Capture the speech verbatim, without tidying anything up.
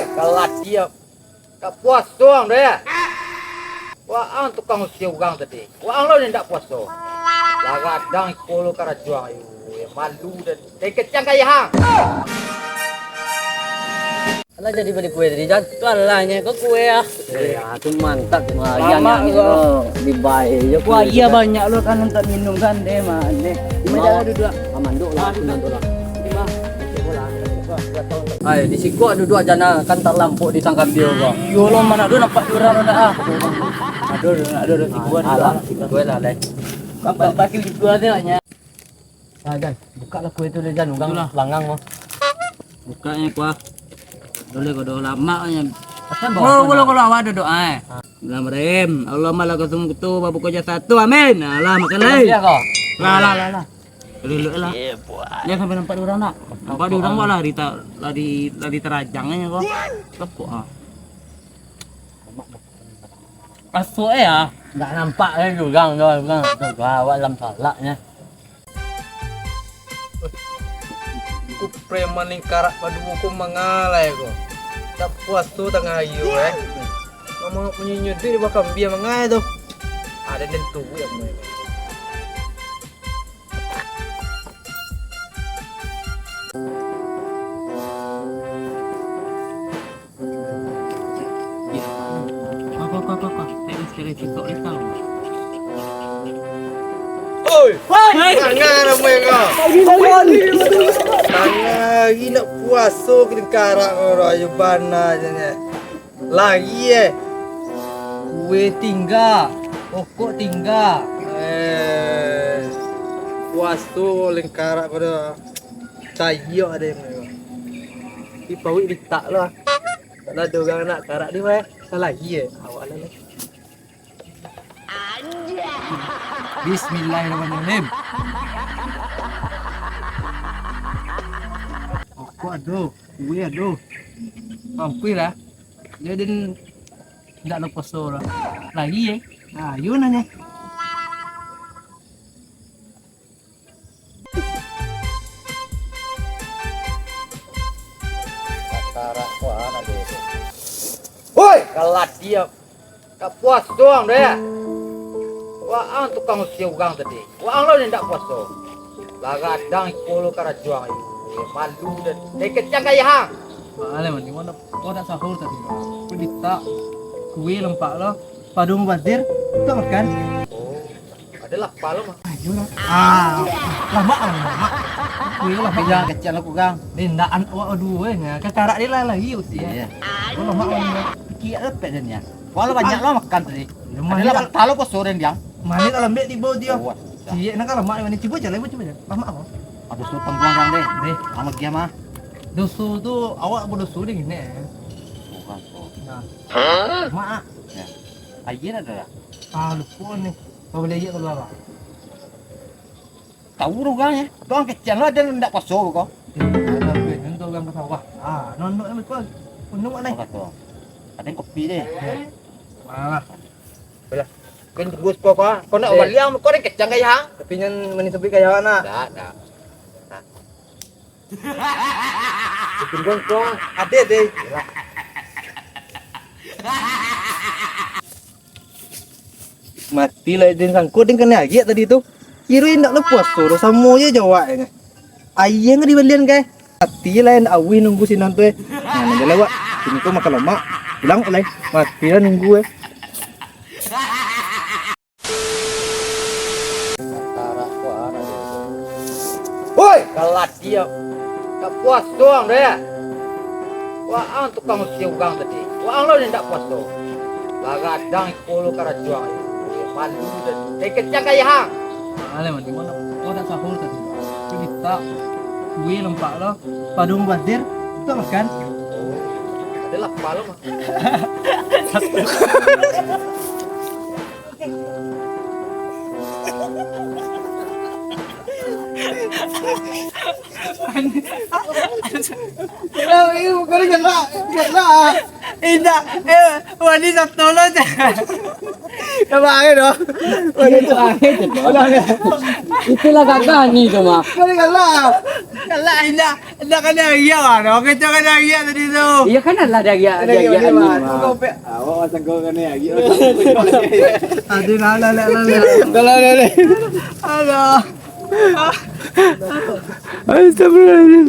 Kalah diam. Tak puaso ang deh. Waang tukang usia urang tadi. Waang lo ni ndak puaso. Lah gadang iko lo karajo ang, ayo. Malu dan dari kecang kaya hang. Alah jadi bali kue tadi, Jan. Tu alah nyo, kau kue ah. Ya, tu mantap tu. Lamak tu. Dibae je. Wah, iya banyak lo kan untuk minum kan, deh, mah, deh. Cuma jangan duduk. Manduk lah, manduk lah. Ai, di siko duduak jana kan talampok di tangkap dia ko. Yo lo, mana ado nampak urang dah ah. Ado, ado, ado siko. Alah, siko lah, lai. Nampak baju siko ado nyo. Ah, Jan, buka lah kue tu deh, Jan, urang langang ko. Buka nyo kuah. Dulu ko doh lamak nyo. Asal bawa. Kalau, kalau awak ado doa eh. Bismillahirrahmanirrahim. Allahumma laka sumtu wa buka jasad tu. Amin. Alah, makan lai. Lah, lah, lah, lah. Elok-elok lah. Jangan sampai nampak di urang nak. Nampak di urang, wak lari ta-, lari, lari terajang aja ko. Lepok ah. Masuk eh ah. Nggak nampak eh urang, urang, urang. Awak dalam salak nya. Ku preman lingkarak paduo ko mangalai ko. Tak puas tu tangah ayo eh. Mama punyo nyuduik di bakambia mangai tu. Ada den tubuik yang main. Kau, kau, kau, kau, kau. Tengok sekali TikTok ni tau. Oi! Hei! Tangan apa yang kau? Tangan lagi nak puaso ke lingkarak kau dah. Ayo bana je ni. Lagi eh. Kue tingga, rokok tingga. Eh. Puaso lingkarak kau dah. Sayok ado yang lain. Di pauik litak lah. Kalau ado urang nak karak di mah, salah iya. Awak lah. Bismillahirrahmanirrahim. Rokok ado, kue ado. Mampu lah. Dia din ndak lo poso lah. Lagi eh. Nah, yo nanya. Woi, kalah diam. Tak puas doang deh. Waang tukang usia urang tadi. Waang lo ni ndak puaso. Lah gadang iko lo karajo ang. Malu dan dari kecang kaya hang. Alah, mani, mana kau dak sahur tadi? Kau ditak kue lempak lo. Pado mubazir, tak makan. Oh. Ado lapar lo mah. Ayo lah. Ah, lamak lah, lamak. Kuyo lah, jangan kecek lah kurang. Ni ndak an-, awak duo eh. Kakarak dia lah lagi usia. Iya. Kau lamak lah. Kiak lah pek dan ya. Walau banyak lah makan tadi. Ado lah batal kau sore dia. Mani lah lembek tibo dia. Oh, susah. Ciek nak lamak ni. Cuba je lah, cuba je. Lamak apa? Aduh, tu tangguang deh. Deh. Sama dia mah. Doso tu awak berdoso deh ni. Bukan tu. Nah. Hah? Mak. Ya. Ayer ado lah. Ah, lupo ni. Kau boleh ayer keluar, Pak? Tahu urang eh. Tuang kecil lah, dia ndak puaso ko. Eh, ada duit, nonton urang ke sawah. Ah, nonton ni betul. Penuh mak ni. Ada kopi deh. Mana lah. Boleh. Kan tunggu sepuluh kau. Kau nak baliang, kau ada kecang kaya hang? Tapi nyan manis sepi kaya nak. Dak, dak. Tunggu kau. Ada deh. Mati lah, den sangko, den kanai agiah tadi tu. Kiro indak lo puaso, ro samo je jawab nyo. Aia ndak dibalian kai. Mati lah, indak auih nunggu sinan tu eh. Nah, nan jaleh awak. Sini ko makan lamak. Pulang ko lai. Mati lah nunggu eh. Woi, kalah diam. Tak puaso ang deh. Waang tukang usia urang tadi. Waang lo ni ndak puaso. Lah gadang iko lo karajo ang. Malu dan dari kecang kaya hang. Alah, mani, mana kau dak sahur tadi? Kau minta kue lempak lo. Pado mubazir, tak makan. Ado lapar lo mah. Indak, eh, wani satu lo je. Itulah gagah ni tu mah. Kau ni galak. Galak indak. Indak kena agiah lah. Dah kacau kena agiah tadi tu. Iya kan, alah dia agiah, dia agiah ni mah. Awak pasang kau kena agiah. Aduh, lah, lah, lah, lah, lah. Dah lah, dah lah. Alah. Astagfirullahaladzim.